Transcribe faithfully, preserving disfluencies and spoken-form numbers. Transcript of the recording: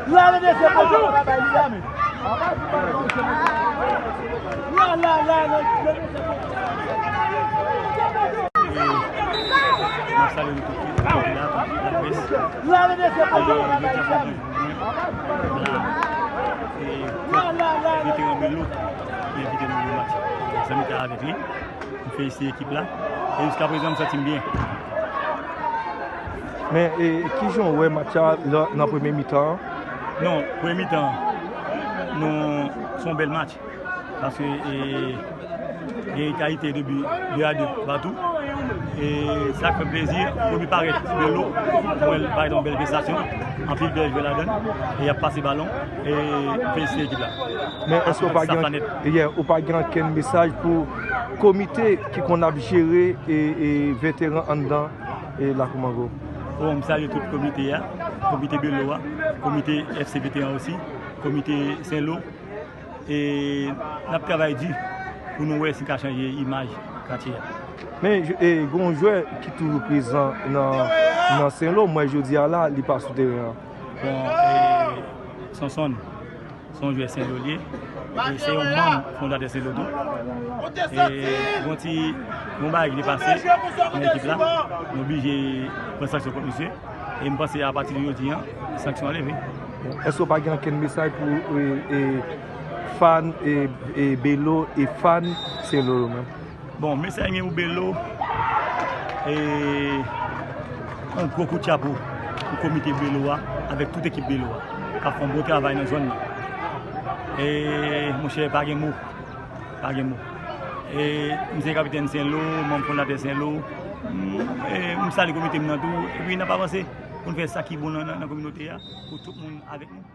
La, le mesye, konsa, pa bay li la, men. La, la, la, le, le mesye, konsa. E, mwen salye nou tout, tout la, tout laprès. La, le mesye, konsa, pa bay li la, men. La, e, veteran Belo ki envite nou nan match. Zanmi ki avèk li. M felisite ekip la. E jiska prezan, m santi m byen. Men, e, kijan w wè match la nan, nan premye mitan an? Non, premye mitan an, nou, se yon bèl match. Paske, e, gen egalite de bi, de a de toupatou. E sa k fè plezi, premye parèt Belo, mwen parèt yon bèl prestasyon. Anpil bèl jwè ladan l. E y ap pase balon. E m felisite ekip la. Men èske w pa gen, yeah, ou pa gen ankenn mesaj pou komite ki konn ap jere e, e veteran anndan e Lakou Mango? Bon, m salye tout komite a, komite Belo a, komite F C Veteran osi, komite Senlo. E n ap travay di pou nou wè si n ka chanje imaj katye a. Men, e, gen yon jwè ki toujou prezan nan, nan Senlo, m wè jodi a la, li pa sou teren an. Bon, e, Sonson, se yon jwè Senlo li ye. E se yon manm fondatè Senlo tou. E yon ti, yon bagay ki te pase nan ekip la, nou oblije pran sanksyon kont misye. E m panse apati de jodi an, sanksyon an leve. Èske w pa gen ankenn mesaj pou, e, e, fan, e, e, Belo e fan Senlo yo menm? Bon, mesaj mwen pou Belo, e, yon gwo kout chapo pou komite Belo a, avèk tout ekip Belo a, k ap fè yon bon travay nan zòn nan. E, monchè, pa gen mo. Pa gen mo. E, m se kapitèn Senlo, manm fondatè Senlo. M, e, m salye komite m nan tou, epi n ap avanse pou n fè sa ki bon nan, nan, nan kominote a, pou tout moun avèk nou.